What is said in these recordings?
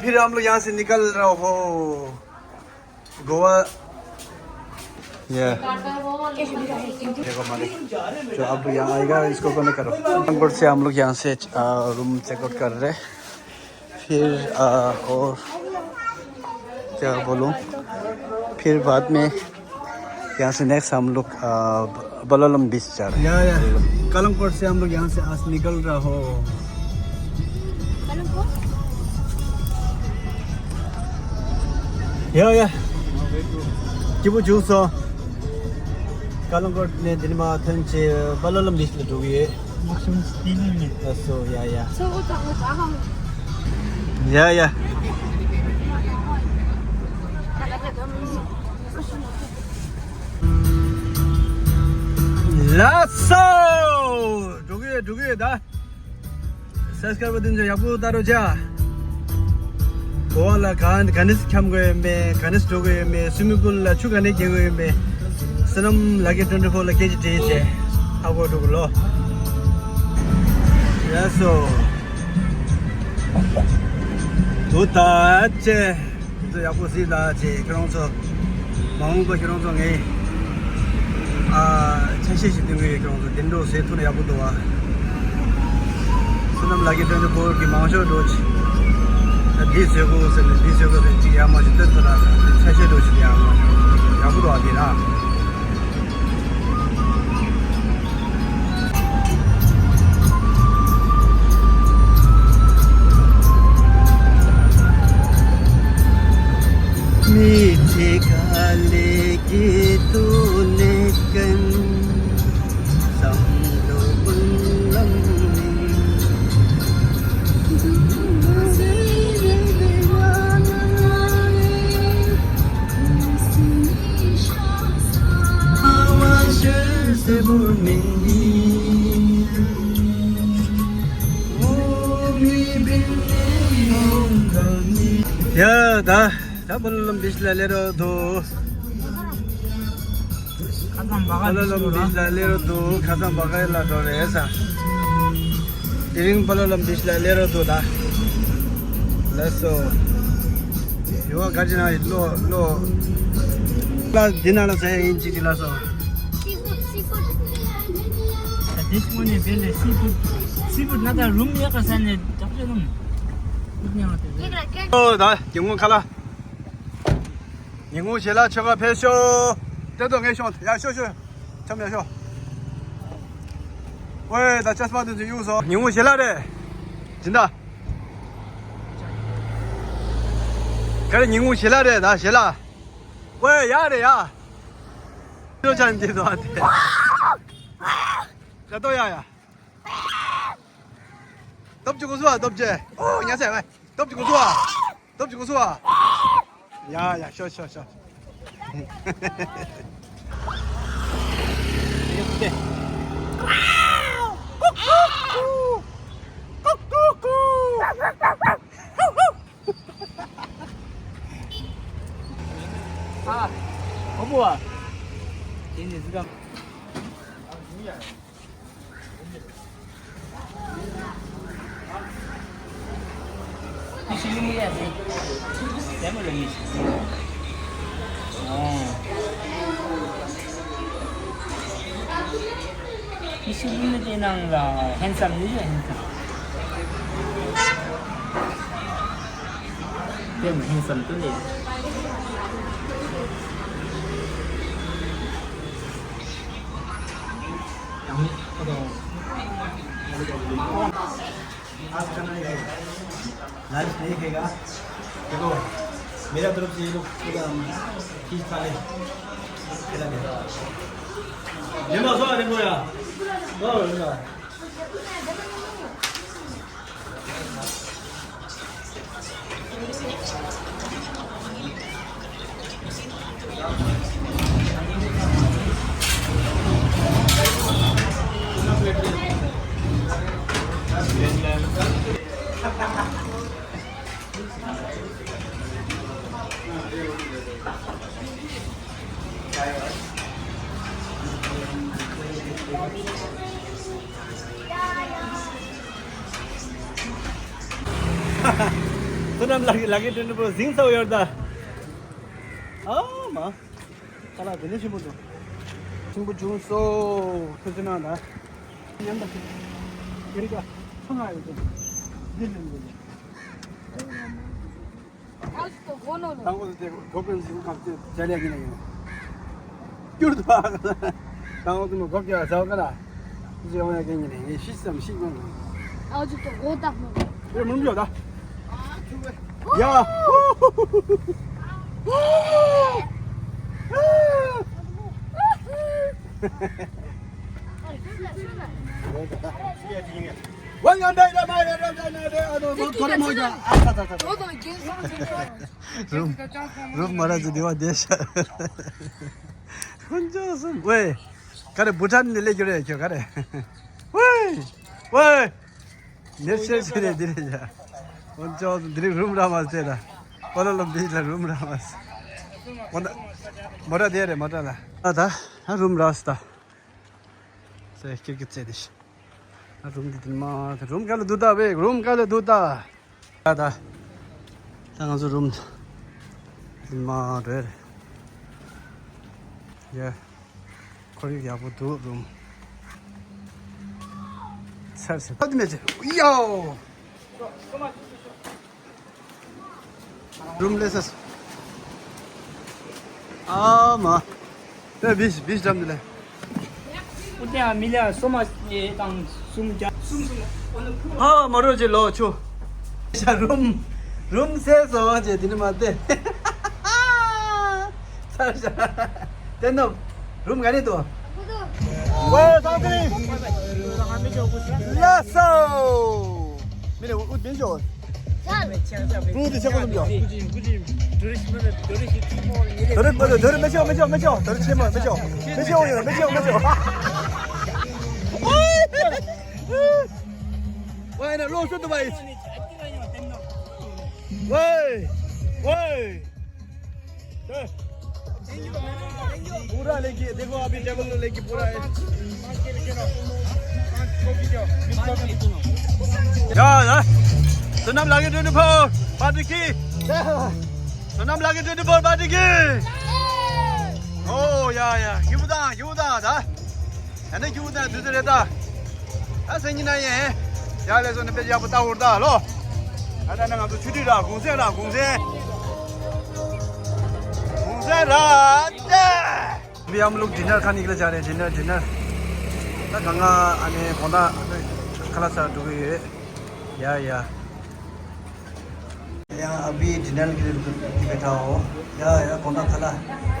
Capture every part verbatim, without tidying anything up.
फिर हम लोग यहाँ से निकल रहा हो गोवा। ये देखो मालिक, जो अब यहाँ आएगा इसको कनेक्ट करो। एयरपोर्ट से हम लोग यहाँ से रूम चेकआउट कर रहे हैं। फिर आ, और क्या बोलूँ, फिर बाद में यहाँ से नेक्स्ट हम लोग, अ, बलोलम बीच जा रहे हैं। या, या। कलंगकोट से हम लोग यहाँ से आज निकल रहा हो। या, या। किबु जूसो। कलंगकोट ने दिनमा थंचे बलोलम बीच ले डुबिए। या, या। या, या। ལགས་སོ། འགྲོ་གི་ཡོད། འགྲོ་གི་ཡོད་ད། སབ་སི་ཀ་རའི་བར་དེ་ཚོ་ཡག་པོ་ལྟ་རོགས་བྱ། གོ་བ་ལ་ག་ག་ནས་འཁྱམ་དགོས་ཡོད་མེད། ག་ནས་འགྲོ་དགོས་ཡོད་མེད། སུའི་མིང་པུལ་ལ་ཆུ་ག་ནས་རྒྱག་དགོས་ཡོད་མེད། བསོད་ནམས་ལགས་ཀྱི་ཊུ་ཝེན་ཊི་ཕོར་ལ་སྐད་ཆ་དྲིས་བྱས། ཧ་གོ་འགྲོ་གི་ལོ། ལགས་སོ། དུ་ད་ཅེ། དེ་ཚོ་ཡག་པོ་གཟིགས་ལ་ཅེ། ཁྱེད་རང་ཚོ། མ་འོངས་པ་ཁྱེད་རང་ཚོ་ངའི་ཨ་ཆ་ཤས་ཤིག་སྟོན་གི་ཡོད། ཁྱེད་རང་ཚོ་དེ་འདྲ་བཟོས་ཐུབ་ན་ཡག་པོ་འདུག་བ། བསོད་ནམས་ལགས་ཀྱི་ཊུ་ཝེན་ཊི་ཕོར་གྱི་མང་ཤོས་འགྲོ་ཆེ། ད་འདི་བཟོས་དགོས་ཟེར་ནས་འདི་བཟོས་དགོས་ཟེར་ཅིག་ཡག་མ་ཞིག་སྟོན་ཐུབ་ན་ཆ་ཤས་འགྲོ་ཆེ། ཡག་མ་ཡག་པོ་འདུག་བ་དེ་ར། ཡ་ད་ད་བ་ལ་ལམ་བིཆ་ལ་སླེབས་རོགས་འདུག་ཁ་སང་བ་ལ་ལམ་བིཆ་ལ་སླེབས་རོགས་འདུག་ཁ་སང་བ་ག་ལ་འགྲོ་རེད་ས། དེ་རིང་བ་ལ་ལམ་བིཆ་ལ་སླེབས་རོགས་འདུག་ད། ལགས་སོ། ཡོ་ག་ཅི་ན་ལོ་ལོ། ལ་འདི་ན་ལ་ཟ་ཡ་ཡིན་ཅིག་ཅིག་ལ་སོ། སི་ཕུཌ། སི་ཕུཌ། ད་དེ་སྔོན་ནས་བེད་ལས་སི་ཕུཌ། སི་ཕུཌ་ན་ད་རུམ་ཡག་ག་ས་ནས་ད་ཅི་རུམ། ཨུ་ཉང་ཏེ། ཨོ་ད་ཉིན་གུང་ཁ་ལག་ཉིན་གུང་ཞལ་ལག་མཆོད་གར་ཕེབས་ཤོག་ལྟོས་དོ་ངས་ཤོག་ཡ་ཤོག་ཤོག་ཁྱམས་ཡ་ཤོག་ཝེ་ད་ཅས་པ་དུ་ཡུག་སོ། ཉིན་གུང་ཞལ་ལག་རེད། སྦྱིན་བདག་ག་རེ་ཉིན་གུང་ཞལ་ལག་རེད་ད་ཞལ་ལག་ཝེ་ཡ་རེད་ཡ། ཅོ་ཅན་འདི་དོ་ཨ་དེ། ད་ལྟོ་ཡ་ཡ། སྟོབས་ཀྱི་གོ་སུ་ཨ་སྟོབས་ཀྱི། ཨོ་ཉ་ཚ་ཝེ། སྟོབས་ཀྱི་གོ་སུ་ཨ། སྟོབས་ཀྱི་གོ་སུ་ཨ། ཡ་ཡ་ཤོ་ཤོ་ཤོ། ཨ། ཁོ་མོ་ཨ། དེ་ནི་ཟི་གམ། ཁྱེད་ཀྱི་མིང་ལ་ཧན་སམ་ནི་ཡོད། ཧན་སམ། དེ་མ་ཧན་སམ་དུ་ལས། आज खाना ये है। लंच नहीं खाएगा? देखो, मेरा तरफ से ये लोग पूरा खींच खा ले। खिला दे। ले लो, सो, ले लो यार। लो, ले लो। བསོད་ནམས་ལགས་ཀྱི་ལག་གི་དྲིན་པོ་ཟིང་ཚ་བོ་ཡོད་ད། ཨ་མ། ཁ་ལག་དེ་ནས་ཆེན་པོ་འདུག་ཆེན་པོ་བྱུང་སོ། ཐུགས་རྗེ་གནང་ད། ཉམས་ད། ཡ་རི་ཀ་ཚང་ང་ཡོད་དོ། འདི་ལེན་དགོས་ཡ། ཨ་སྟོ་གོ་ནོ་ནོ། དང་པོ་དེ་གོ་ཀན་ཟིག་གམ་དེ་ཇ་ལེ་གི་ན་ཡིན། ཀྱུར་དུ་བ། དང་འོག་ཏུ་མ་གོ་ཀྱ་ཟ་ག་ལ། ཅི་ཡོང་ཡ་གན་ཡིན་ནི་ཤི་སམ་ཤི་གོང་། ཨ་ཅིག་ཏུ་འོ་ད་མོ། ཡོ་མུན་ཡོ་ད། ཡ། ཝ་ཡང་ད་ཡ་མ་ཡ་ར་ད་ན་རེ། ཨ་ནོ་མོ་ཐོ་རེ་མོ་ཡ། ཨ་ད་ད་ད། རུམ། རུམ་མ་ར་ཅི་དེ་བ་དེ་ཤ། ཁོང་ཅག་གསུམ་ཝེ། ག་རེ་བུ་ཊན་ནས་སླེབས་རྒྱུ་རེད་ཁྱོད་ག་རེ། ཝེ། ཝེ། ནེ་ཤེ་ཤེ་རེད་འདི་རེད་ཡ། ཁོང་ཅག་གསུམ་འདི་རིང་རུམ་ར་མ་ཟེར་ད། ཀོ་ལ་ལམ་བིར་ལ་རུམ་ར་མ་ཟེར། མོ་ཊ་མོ་ཊ་དེ་རེད་མོ་ཊ་ལ། ཨ་ད་ཨ་རུམ་ར་སི་ད། ཟེར་ཁྱེད་ཀྱི་རྩེ་དེ་ཤི། ཨ་རུམ་འདི་དེ་མ་དེ་རུམ་ག་ལ་འདུག་ད་ཝེ། རུམ་ག་ལ་འདུག་ད། ད་ད། ད་ང་ཚོ་རུམ། རུམ་མ་རེད། ཡ། ཁོར་ཡུག་ཡག་པོ་འདུག་རུམ། སར་སར་ཕབ་དུ་མེད་ཅེ། ཡའོ། རུམ་ལས་སར། ཨ་མ། ད་བིས་བིས་འགྲམ་དུ་ལས། ཨུ་ཏེ་ཨ་མི་ལ་སོ་མ་དང་སུམ་ཅ་སུམ་སུམ། ཧ་མ་རོ་ཅེ་ལོ་ཆུ། ཤ་རུམ། རུམ་སེ་སོང་ཅེ་དེ་ནི་མ་ཏེ། ཚར་ཤ། ཏེ་ནོ། རུམ་ག་ནི་དོ། ཝེ་སང་ཏི། ལ་སོ། མི་ལ་ཨུ་ཏེ་ཇོ། ཀྲུའུ་ཏི་ཆེ་གོ་ལུམ་ཇོ། དོ་རི་མ་དོ་དོ་རི་མི་ཆོག་མི་ཆོག་མི་ཆོག། དོ་རི་ཆེ་མ་མི་ཆོག་མི་ཆོག་ཡོད་མི་ཆོག་མི་ཆོག། ཝེ་ན་ལོ་སུ་དུ་བ་ཡིས། ཝེ། ཝེ། पूरा लेके देखो, अभी टेबल तो लेके पूरा है। या, या। सोनम लागे ट्वेंटी फोर, पार्टी की। सोनम लागे ट्वेंटी फोर, पार्टी की। ओ, या, या। क्यों बता, क्यों बता, था? ཡང་ན་ཁྱོད་དང་དུས་ཚོད་རེད་ད། ད་སང་ཉིན་ན་ཡིན། ཡ་ལས་སོ་ནི་དཔེ་ཡག་པོ་ལྟ་འོར་ད་ལོ། ད་ད་ནི་ང་ཚོ་ཆུ་དུས་ར་གུང་སེང་ར་གུང་སེང་། གུང་སེང་ར་ཏེ། अभी हम लोग डिनर खाने के लिए जा रहे हैं। Dinner, dinner. ད་གང་ག་ཨ་ནི་དགོང་དག་ཁ་ལག་ཟ་འགྲོ་གི་ཡོད། ཡ་ཡ། या, अभी डिनर के लिए रुक, रुक के बैठा हो। या, या, कौन था खला?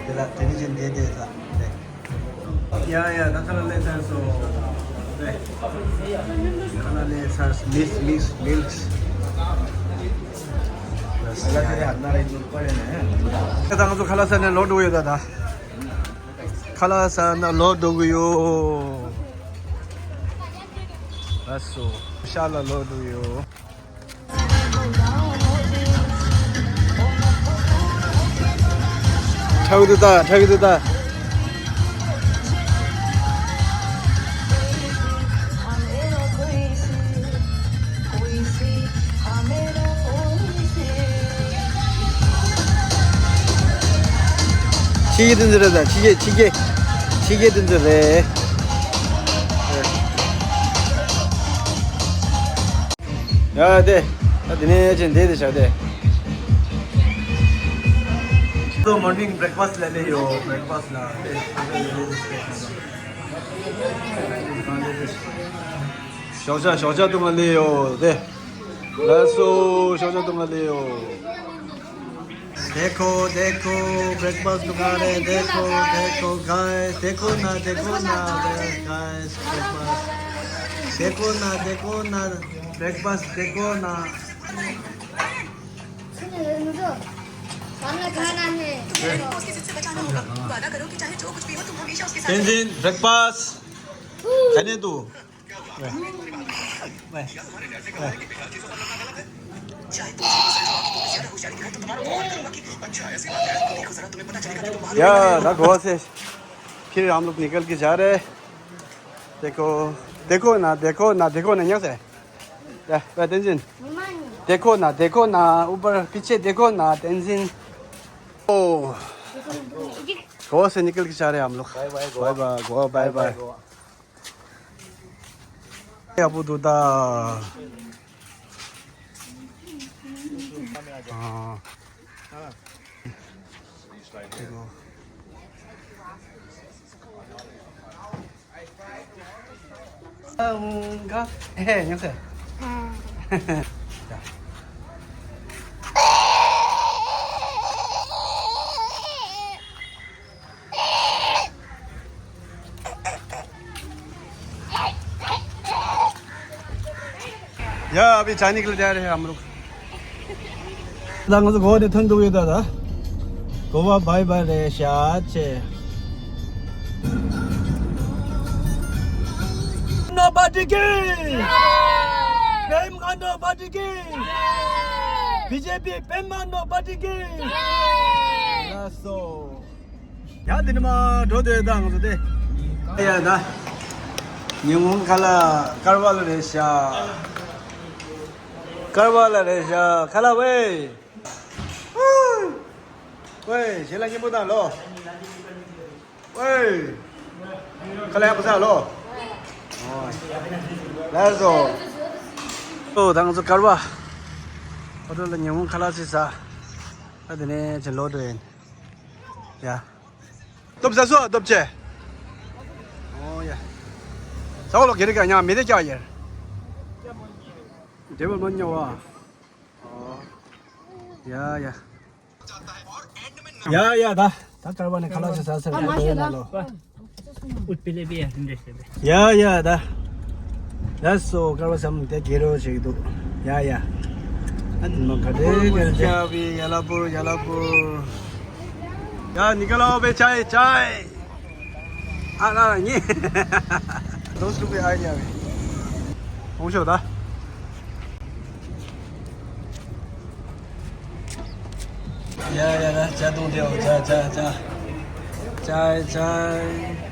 तेरा टेलीविजन दे दे था। या, या, दा खला ले सर सो। खला ले सर, मिक्स, मिक्स, मिल्क। बस, या, या। ད་ང་ཚོ་ཁ་ལག་ཟ་ནས་ལོག་འགྲོ་ཡོད་ད་ད། ཁ་ལག་ཟ་ནས་ལོག་འགྲོ་གི་ཡོད། ལགས་སོ། ཤ་ལ་ལོག་འགྲོ་གི་ཡོད། ཁྲག་དུ་ད་ཁྲག་དུ་ད། ཕྱི་རྒྱལ་དུ་འཛུལ་རེད་ད། ཕྱི་རྒྱལ་ཕྱི་རྒྱལ་ཕྱི་རྒྱལ་དུ་འཛུལ་རེད། ཡ་དེ། ད་དེ་ནས་ཅན་དེ་དེ་བྱ་དེ། So morning breakfast ལ་ལེ་ཡོ། breakfast ལ་དེ། ཞོགས་ཇ་ཞོགས་ཇ་དུ་མ་ལེ་ཡོ་དེ། ལགས་སོ་ཞོགས་ཇ་དུ་མ་ལེ་ཡོ། देखो देखो ब्रेकफास्ट दुकान है। देखो देखो गाइस, देखो ना, देखो ना गाइस, ब्रेकफास्ट देखो ना, देखो ना ब्रेकफास्ट देखो ना। खाना खाना है। उसकी जिद से बचाना होगा। वादा करो कि चाहे जो कुछ भी हो, तुम हमेशा उसके साथ तेंजिन ब्रेकफास्ट खाने दो। ཡ་ད་གོ་བ་སེ། फिर हम लोग निकल के जा रहे हैं। देखो देखो ना, देखो ना, देखो ना, यहाँ से। देखो ना, देखो ना, ऊपर पीछे देखो ना, तेंजिन। ओ, गोवा से निकल के जा रहे हैं हम लोग। Bye bye Goa. Bye bye Goa, bye bye. ཡག་པོ་འདུག་ད། ཨ། ཨ་ཧུང་ག་ཧེ་ཉོ་སེ། ཨ། ཡ། या, अभी चाय निकल जा रहे हैं हम लोग। ད་ང་ཚོ་གོ་བ་དེ་ཐོན་འདུག་ཡོད་ད། ད་གོ་བ་བྷའི་བྷའི་རེད་ཤག་ཅེ། ནོ་བྷ་ཏི་ཀི། བྷེ་མ་ནོ་བྷ་ཏི་ཀི། བྷི་ཇེ་པི་བྷེ་མ་ནོ་བྷ་ཏི་ཀི། ལགས་སོ། ཡ་འདི་ནི་མ་འགྲོ་དེ་ད་ང་ཚོ་དེ། ཡ་ད། ཉིན་མོ་ཁ་ལག་ཀར་བ་ལ་རེད་ཤག་ཀར་བ་ལ་རེད་ཤག་ཁ་ལག་ཝེ། ཝེ་ཞེ་ལ་སྙན་པོ་དང་ལོ། ཝེ། ཁ་ལག་ཡག་པོ་ཟ་ལོ། ལགས་སོ། ཨོ་ད་ང་ཚོ་ཀར་བ། ཨོ་ཏོ་ལ་ཉིན་མོ་ཁ་ལག་ཅིག་ཟ། ཨ་དེ་ནས་ཅི་ལོ་འགྲོ་ཡིན། ཡ། སྟོབས་ཟ་སོ་སྟོབས་ཆེ། ཨོ་ཡ། ས་འོག་ལོག་གེ་རི་ཀ་ཉག་མི་དེ་ཀྱག་ཡེར། འདྲེ་བ་མ་ཉོ་བ། ཨོ། ཡ་ཡ། ཡ་ཡ་ད། ད་ཀར་བ་ནས་ཁ་ལག་ཅིག་ཟ་ཟེར་ཨ་མ་ཞོ་ད། ལོ། ཨུཏྤལ་བེ་ཡ་ཧིན་རེ་ཤེ་བེ། ཡ་ཡ་ད། ལགས་སོ་ཀར་བ་སམ་དེ་གེ་རོ་ཞིག་འདུག་ཡ་ཡ། ཨ་ནི་མ་ག་དེ་ག་དེ། ཡ་བི་ཡ་ལ་པུར་ཡ་ལ་པུར། ཡ་ནི་ཀ་ལའོ་བེ་ཅའི་ཅའི། ཨ་ལ་ལ་ཉེ། དོ་སུ་བེ་ཨ་ཡ་བེ། ཧོང་ཤོ་ད། ཡ་ཡ་ཡ་ཇ་འཐུང་དེའོ་ཇ་ཇ་ཇ། ཅའི་ཅའི།